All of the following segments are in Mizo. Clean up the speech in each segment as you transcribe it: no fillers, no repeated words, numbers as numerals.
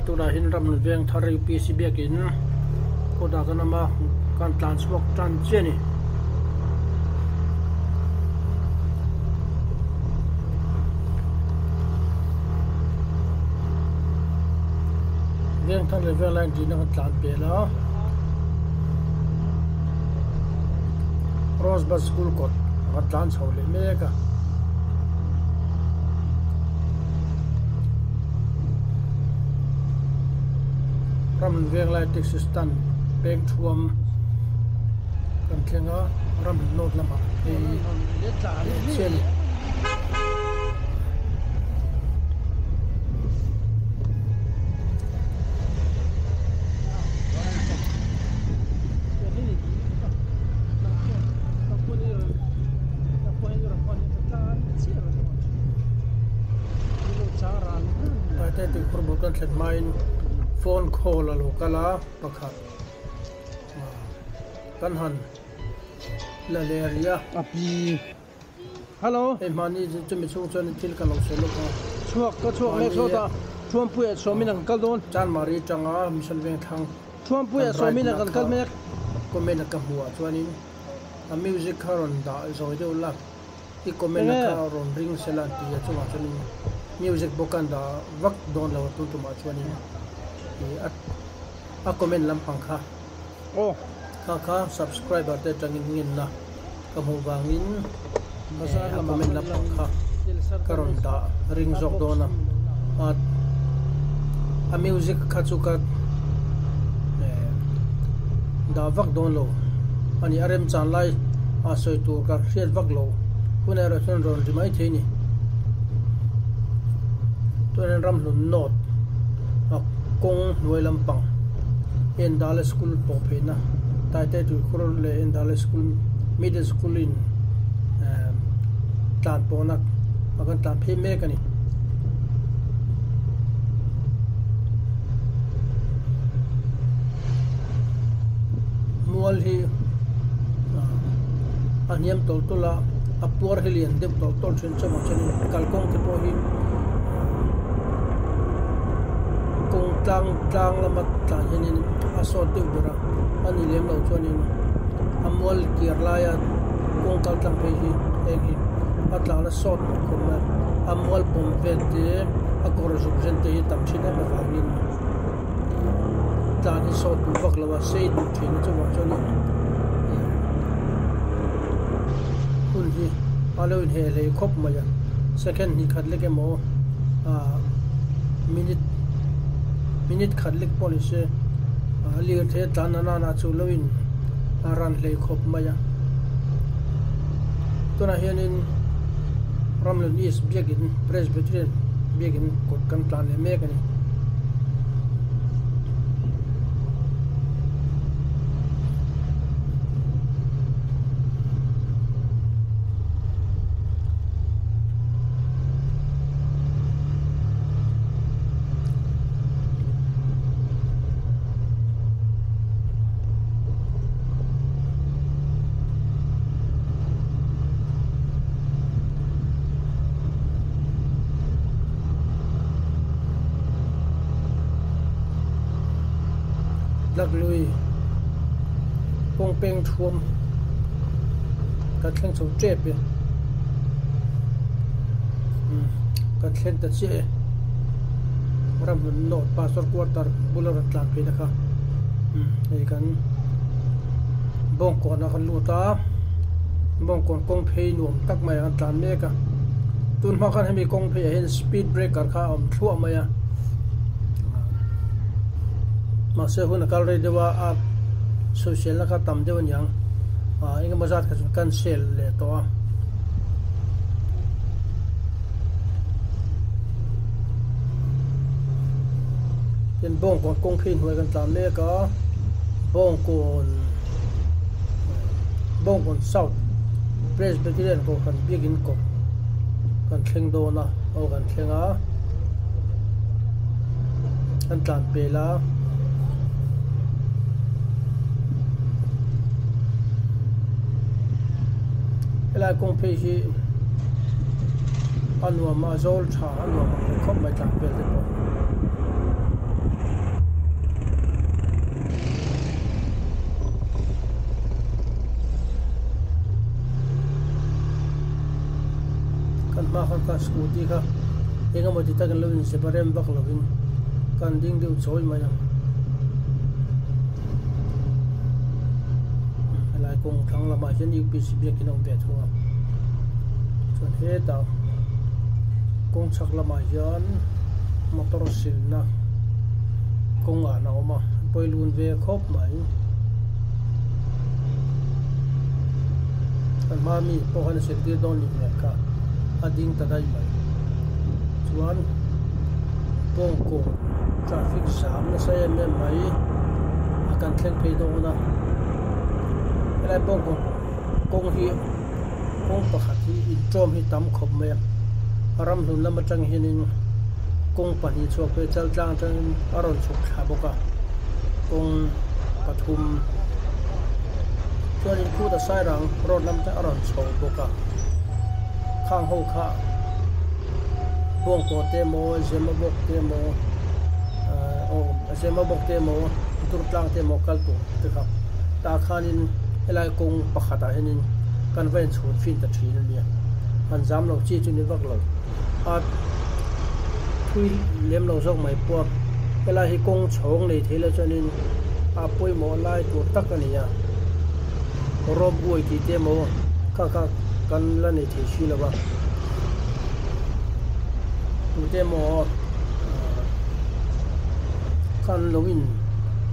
Tunah hian ram veng thar UPC biakin kawtah kan awm a, kan tlan chhuak tan chiah a ni. Veng thar leh veng lai inṭihna kan tlan pel a, Rose Bus School kawt kan tlan chho leh mek a. Ram veng lai taxi stand peng thuam kan thleng a ram north lamah phei leh chiah a ni. Taite tih khur bul kan thlen hmain phone call a lo kal a pakhat kan han la leh rih a. A pi Hello. Hei hmani chu chumi chhung chuan thil ka lo sawi lawk a. Chhuak ka chhuak mek sawt a Thuampuia sawmin an kal dawn. Chanmari atanga Mission Vengthlang Thuampuia sawmin an kal mek. Comment a ka hmuh ah chuanin a music kha rawn dah zawi deuh la i comment a kha rawn ring sela an ti a chungah chuanin music bawk an dah vak dawn lo a tun tumah chuanin ih a a comment lampang kha aw kha kha subscriber te atangin ngenna ka hmuh vangin a comment lampang kha ka rawn dah ring zawk dawn a a a music kha chu ka eh dah vak dawn lo a ni a remchan lai a sawi tur ka hriat vak lo hun erawh chuan rawn ri mai thei a ni chuanin ramhlun north a kawng hnuai lampang Endala school pawh pheina Taite tuikhur leh Endala school middle school in eh tlan pawhna a kan tlan phei mek a ni. Mual hi a hniam tawlh tawlh a a puar hi lian deuh tawlh tawlh thin chuvang chuanin kalkawng te pawh hi kawng tlang tlang lama tlan hianin a sawt deuh ber a a ni lem lo chuanin a mual kir laia kawng kal tlang phei hi heng hi a tlan a sawt mawh khawp mai a a mual pawm vel te a kawr zuk zen te hi tam thin em avangin tlan hi sawt duh vak lo a sei duh thin a chuvang chuanin hun hi a lo inheh hlei khawp mai a second hnih khat lek emaw ah minute minute khat lek pawh ni se a lirthei a tlan na nana chu lo in a ran hlei khawp mai a tunah hianin Ramlun East biakin Presbyterian biakin kawt kan tlan leh mek a ni. Laklui kawng peng thuam kan thleng chho tep e kan thleng ta chiah e ramhlun north pastor quarter bula rawn tlan phei na kha hei kan bawngkawn ah kan lut a bawngkawn kawng phei nuam tak mai ah kan tlan mek a tun hma khan hemi kawng phei ah hian speed breaker kha a awm thluah mai a mahse hun a kal rei deuh a a sawisel na kha tam deuh aniang ah engemaw zat kha chu cancel leh tawh a. Tin bawngkawn kawng phei hnuai kan tlan mek a bawngkawn bawngkawn south presbyterian kohhran biakin kawt kan thleng dawn a aw kan thleng a kan tlan pel a. Helai kawng phei hi a nuam a zawl tha a nuam ang reng khawp mai tlan vel te pawh. khan ka scooty kha eng emaw ti takin lo inzep a rem vak lovin kan ding deuh chawi mai a. Helai kawng thlang lamah hian UPC biakin a awm ve thung a, chuan hetah kawng chhak lamah hian motor silna kawng an a awm a, pawilun ve khawp mai. Kan hma mi pawh khan a sil tir dawn ni hmel kha a ding ta daih mai. Chuan Bawngkawn traffic zam nasa em em mai a kan thleng phei dawn a. Helai Bawngkawn kawng hi kawng pakhat hi intawm hi tam khawp mai a. Ramhlun lam atang hianin kawng pahnih chhuak phei Chaltlang atangin a rawn chhuk thla bawk a. Kawng pathum chuanin khuta Sairang road lam te a rawn chho bawk a. Khang ho kha Bawngkaw te emaw Zemabawk te emaw aw Zemabawk te emaw Durtlang te emaw kal tur te kha tah khanin helai kawng pakhatah hianin kan va inchhun fin ta thin a nia. Han zam lo chi chu ni vak lo. A thui lem lo zawk mai pawh a helai hi kawng chhawng nei thei la chuanin a pawimawh lai tur tak a ni a. Rope way tih te emaw kha kha kan la nei thei si lo va. Tute emaw khan lo in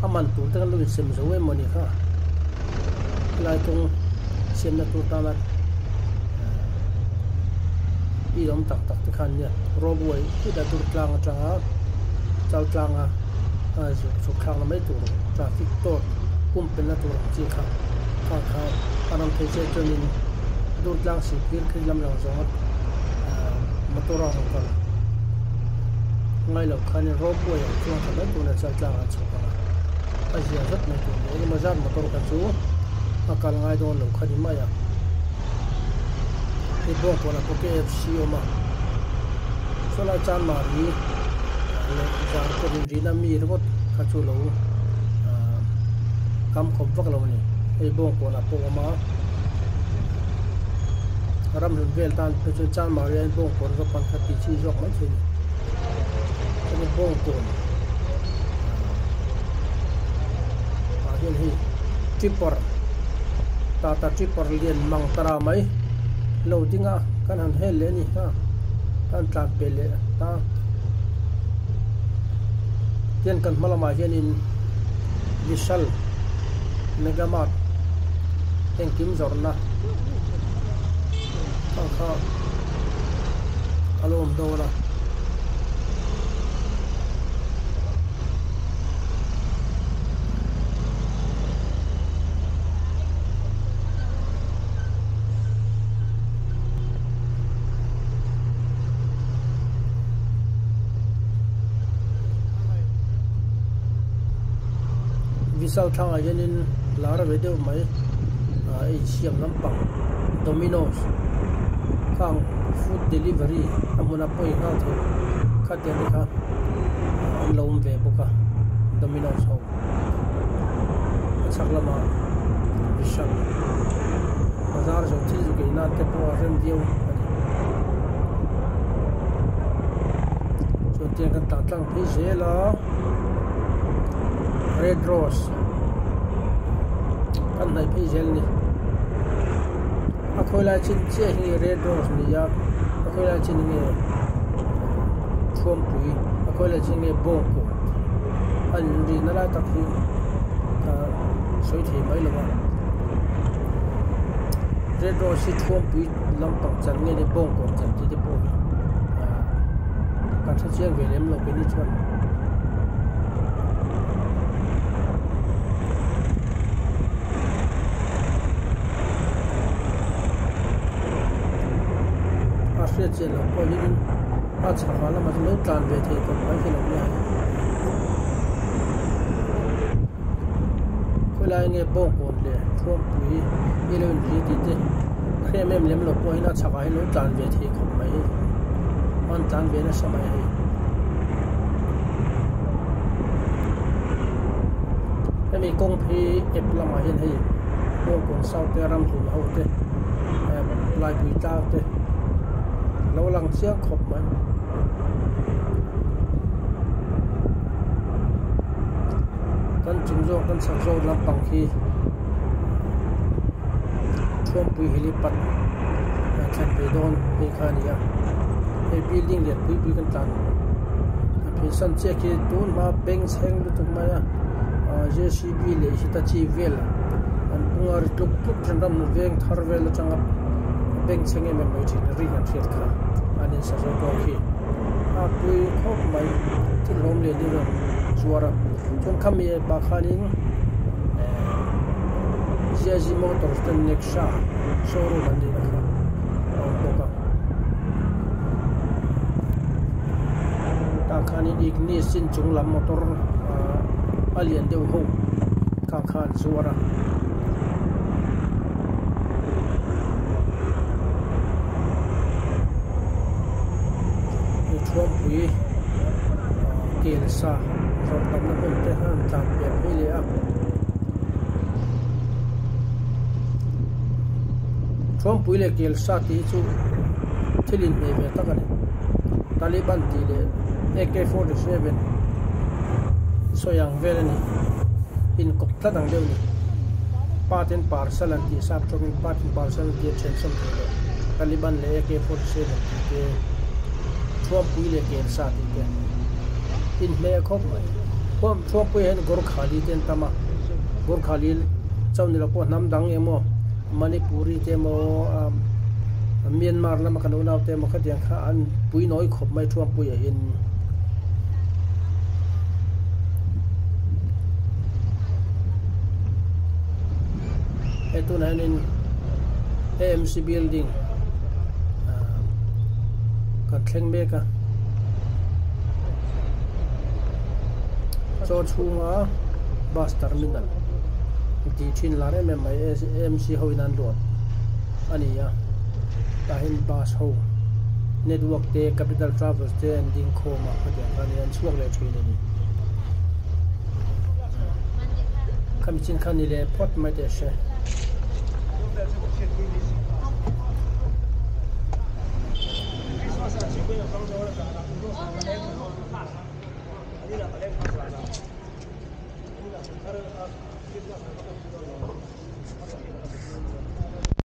a man tur te khan lo insem zo em mawni kha helai kawng siamna tur tana i awm tak tak te khan nia rope way khutah tur tlang atanga chal tlanga zuk chhuk thlakna mai tur traffic tawt pumpelhna tur ang chi kha kha kha a ram thei che chuanin dur tlang sih phir phir lam lang zawnga motor a rawn kal ngai loh khanin rope way ang chuan tha mai turah chal tlang an chhuk ang a a zia zet mai tur nia engemaw zat motor kha chu a kal ngai dawn lo kha ni mai a hei bawngkawnah pawh KFC a awm a sawlai chanmari leh zarkawt inrihna mi ringawt kha chu lo kam khawp vak lo a ni hei bawngkawnah pawh a awm a ramhlun vel tan phei chuan chanmari hian bawngkawn va pan kha tih chi zawk mai thei a ni chuan bawngkawn ah hian hei tipper tata tipper lian mang tara mai lo ding a kan han hel leh a ni ha kan tlan pel leh ta tian kan hma lamah hianin Vishal Mega Mart engkim zawrhna ang kha a lo awm dawn a. Vishal thlangah hianin lar ve deuh mai ah ei siam lampang Domino's khang food delivery a hmuna pawi nghal thei khatiang te kha an lo awm ve bawk a Domino's ho a chhak lamah Vishal bazar zawh thil zu kei nan te pawh a rem viau a ni chuan tiang kan tah tlang phei zel a red rose kan hnaih phei zel a ni a khawi lai chin chiah hi red rose ni a a khawi lai chin nge thuampui a khawi lai chin nge bawngkawn a inrihna lai tak hi ka sawi thei mai lo a red rose hi thuampui lampang chan nge ni bawngkawn chan tih te pawh hi ah kan hre chiang ve lem lo keini chuan. A hriat chian loh pawh hianin a chhakah lamah chuan lo tlan ve thei tawp mai hi lo nia hei. Khawilai nge bawngkawn leh thuampui hi lo inri tih te hre em em lem lo pawh hian a chhakah hian lo tlan ve thei khawp mai hei. An tlan ve nasa mai hei. Hemi kawng phei ep lamah hian hei bawngkawn sau te ramhlun ho te laipui tlang te. Lo lang chiang khawp mai. Kan chung zawk kan chhak zawk lampang khi Thuampui helipad a thlen ve dawn phei kha a ni a. Hei building lian pui pui kan tlan a pheisan chiah khi tun hma bengchheng lutuk mai a JCB leh Hitachi vel an pung a ri tluk tluk thin ram veng thar vel atanga bengchheng em em mai thin ri kan hriat kha an insa zo tawk hi a pui khawp mai thil hlawm leh ni rawn zuar a chuan khami pah khanin Ziazi Motors ten Nexa showroom an nihna kha a awm bawk a tah khanin Ignis in chung lam motor a lian deuh ho khang kha an zuar a. Thuampui kel sa zawrh tamna hmun te a rawn tlan pian phei leh a. Thuampui leh kel sa tih hi chu thil inhmeh ve tak a ni. Taliban tih leh AK-47 sawi ang vel a ni. Inkawp tlat ang deuh a ni. Part and parcel an tih sap tawngin part and parcel an tih a then sawm thei loh. Taliban leh AK-47 tih te, Thuampui leh Kelsa tih te inhmeh khawp mai. Thuampui ah hian Gorkhali te an tam a, Gorkhali chauh ni lo pawh hnam dang emaw Manipuri te emaw Myanmar lama kan unau te emaw khatiang kha an pui nawi khawp mai Thuampui ah hian. Hei tunah hianin AMC building kan thleng mek a chaw chhunga bus terminal tih thin lar em em mai AMC ho in an luah a ni a tah hian bus ho network te capital travels te an ding khawm a khatiang khan an chhuak leh thin a ni khami chin kha ni leh phawt mai teh se.